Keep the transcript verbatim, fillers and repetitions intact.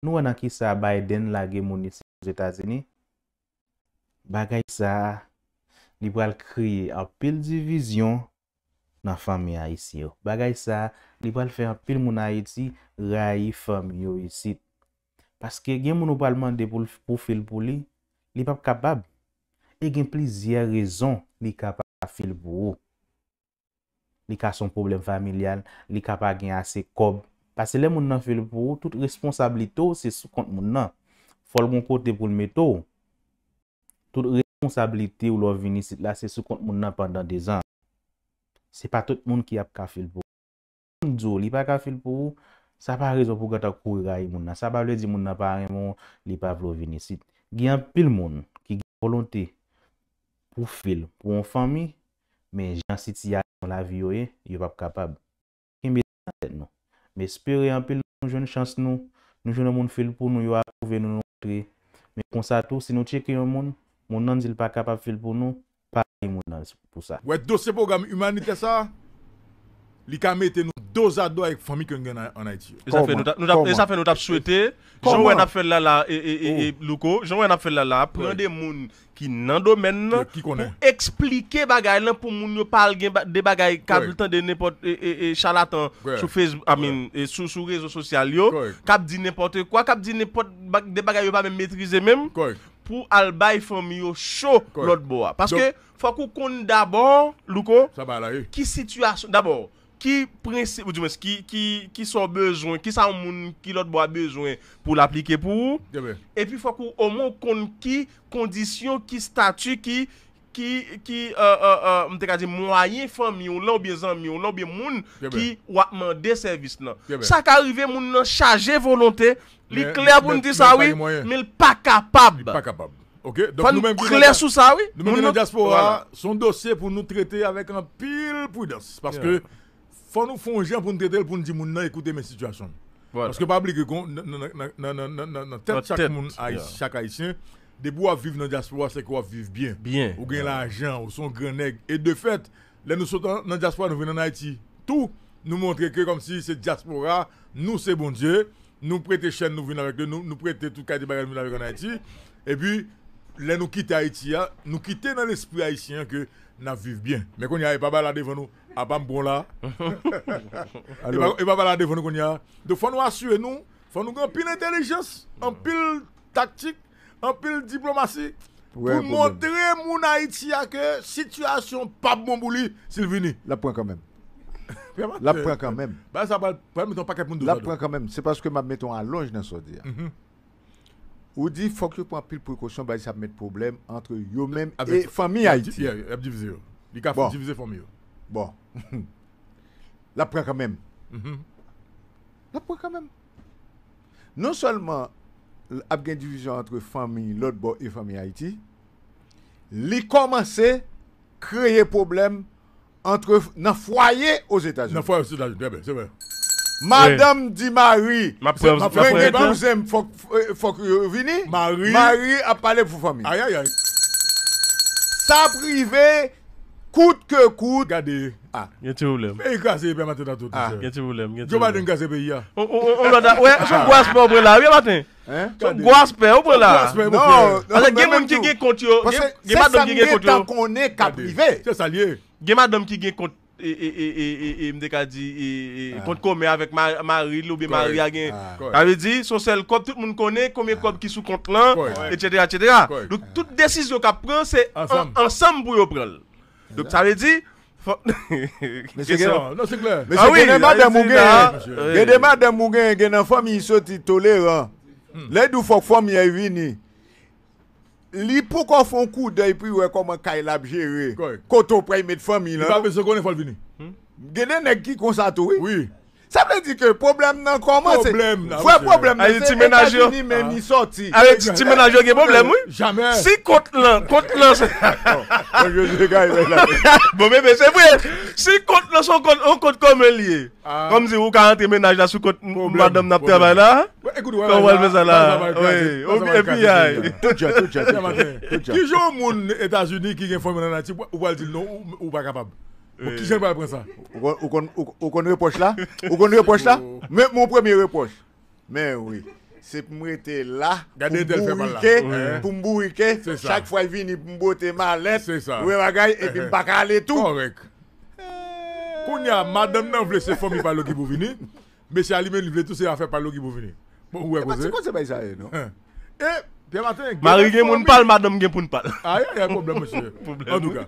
Nou wè nan kisa Biden lage moun isi Ozetazini? Bagay sa a, li pral kreye anpil divizyon nan fanmi ayisyen yo. Bagay sa a, li pral fè anpil moun Ayiti rayi fanmi yo isit. Paske gen moun ou pral mande pou l, pou fil pou li, li p ap kapab. E gen plizyè rezon li ka pa fil pou ou. Li ka se yon pwoblèm familyal, li ka pa gen ase kòb. Paske lè moun nan fil pou ou, tout responsablite w se sou kont moun nan. Fò l gen yon kote pou l mete w. Tout responsablite w lè w vin isit la, se sou kont moun nan pandan dezan. Se pa tout moun ki ap ka fil pou ou. Moun di w li pa ka fil pou ou, sa pa rezon pou w gentan kouri rayi moun nan. Sa pa vle di moun nan pa renmen w, li pa vle w vin isit. Gen anpil moun ki gen volonte pou fil pou yon fanmi, men jan sitiyasyon lavi yo ye, yo p ap kapab. Kenbe sa nan tèt nou. M espere anpil nou jwenn chans nou, nou jwenn yon moun fil pou nou, yo apwouve nou, nou rantre. Men konsa tou, si nou tcheke yon moun, moun nan di l pa kapab fil pou nou, pa rayi moun nan pou sa. Wè, dosye pwogram imanitè sa, li ka mete nou dozado avèk fanmi ke n gen an, an Ayiti yo. E sa fè nou t ap, nou t ap, e sa fè nou t ap swete, jan wè n ap fè l la la, e, e, e, e, Louko, jan wè n ap fè l la la, pran de moun ki nan domèn nan, ki, ki konnen, pou eksplike bagay lan, pou moun yo pa al gen ba-, de bagay k ap tande nenpòt, e, e, e, chalatan sou Facebook, I mean, e sou, sou rezo sosyal yo, k ap di nenpòt kwa, k ap di nenpòt ba-, de bagay yo pa menm metrize menm, pou al bay fanmi yo cho lòt bò a. Paske fòk ou konn dabò, Louko, ki sitiyasyon, dabò, ki prensip, oudimwens, ki, ki, ki sa w bezwen, ki sa yon moun ki lòt bò a bezwen pou l aplike pou ou. Epi fòk ou omwen w konn ki kondisyon, ki stati, ki, ki, ki, euh, euh, euh, m te ka di mwayen fanmi w lan, oubyen zanmi w lan, oubyen moun ki w ap mande sèvis lan. Sa ka rive moun nan chaje volonte, li klè pou n di sa, wi, men l pa kapab. Li pa kapab. Oke, donk fò nou menm ki klè sou sa, wi. Nou menm ki nan dyaspora, se yon dosye pou nou trete avèk anpil pridans. Paske fò nou fè yon jan pou n trete l, pou n di moun nan, "Ekoute, men sitiyasyon m." Paske pa bliye ke nan, nan, nan tèt chak moun, chak Ayisyen, depi w ap viv nan dyaspora, se ke w ap viv byen. Ou gen lajan, ou se yon gran nèg. E de fèt, lè nou sot an, nan dyaspora, nou vin ann Ayiti tou, nou montre ke kòmsi se dyaspora, nou se Bondye, nou prete chèn nou vin avèk li, nou, nou prete tout kalite bagay nou vin avèk ann Ayiti. Epi, lè nou kite Ayiti a, nou kite nan lespri ayisyen an ke n ap viv byen. Men kounye a, e pa bagay la devan nou, apa m pran w la. E pa, e pa bagay la devan nou kounye a. Donk, fò nou asire nou, fò nou gen anpil entèlijans, anpil taktik, anpil diplomasi pou n montre moun Ayiti a ke sitiyasyon p ap bon pou li si l vini. L ap pran kanmenm. L ap pran kanmenm. Bagay sa pral, pral mete yon pakèt moun dozado. L ap pran kanmenm. Se paske m ap mete yon alonj nan sa w di a. Ou di fòk yo pran anpil prekosyon, bagay sa ap met pwoblèm ant yo menm e fanmi Ayiti. Y ap divize yo. Li ka divize fanmi yo. Bon. L ap pran kanmenm. L ap pran kanmenm. Non sèlman ap gen divizyon ant fanmi lòt bò e fanmi Ayiti, li kòmanse kreye pwoblèm ant, nan fwaye Ozetazini. Nan fwaye Ozetazini, trè byen, se vre. Madanm di mari, m ap pran, m ap pran, mwen gen kouzen m, fòk, eh, fòk yo vini. Mari. Mari ap pale pou fanmi. Ayayay. Sa ap rive kout ke kout. Gade. Ah. Gen ti pwoblèm. Peyi kraze, pè maten nan tout. Ah. Gen ti pwoblèm, gen ti pwoblèm. Joe Biden kraze peyi a. On, on, on, on lòt a, wè, se yon gwo aspè w pran la, wi, maten. Hein? Se yon gwo aspè w pran la. Gwo aspè, mon frè. Non, non, paske gen moun ki gen kont yo, gen, gen madanm ki gen kont yo. Sa m gentan konnen k ap rive. Se sa l ye. Gen madanm ki gen kont, e, e, m te ka di, e, e, kont komen avèk ma-, mari l oubyen mari a gen. Sa vle di, se yon sèl kòb, tout moun konnen konbyen kòb ki sou kont lan, etsetera, etsetera. Donk, tout desizyon k ap pran, se an-, ansanm pou yo pran l. Donk, sa vle di, fò, mesye, gen, non, non, se klè. Mesye, gen de madanm ou gen, gen de madanm ou gen, gen nan fanmi soti toleran. Lè di w fòk fanmi an vini, li poko fè yon koudèy pou l wè kòman kay la ap jere. Kote w pral met fanmi lan. Li pa bezwen konnen, fò l vini. Gen de nèg ki konsa tou, wi. Wi. Sa vle di ke pwoblèm nan kòmanse. Pwoblèm nan, vrè pwoblèm nan, se Etazini menm li sòti. Ayiti, ti mennaj yo gen pwoblèm, wi. Jamè. Si kont lan, kont lan se... Bon, bebe, se vre. Si kont lan se yon kont, yon kont komen l ye. Kòmsi ou ka rantre mennaj la sou kont madanm n ap travay la. Kòman w al fè sa la? Wi, epi ay. Tout jan, tout jan, tout jan. Kijan yon moun Etazini ki gen fanmi l ann Ayiti, ou pral di l non, ou, ou pa kapab? Bon, kijan l pral pran sa? Ou konn, ou konn, ou, ou konn repwòch la? Ou konn repwòch la? Men, mon premye repwòch. Men wi. Se pou m rete la, Gade pou m Etel fè mal la. bourike, Hein. Pou m bourike, Se sa. Chak fwa l vini, pou m bote malèt, Se sa. Ou wè bagay, epi m pa ka ale tou. Kòrèk. Kounye a, madanm nan vle se fanmi pa l ki pou vini. Mesye a li menm li vle tou se afè pa l ki pou vini. Bon, ou wè E pa ti koze. koze bay sa ye, non? Hein. E, Pyè Maten, Mari gen moun pal, madanm gen pou n pal. Ayi, ayi, pwoblèm, mesye. Pwoblèm. Antouka,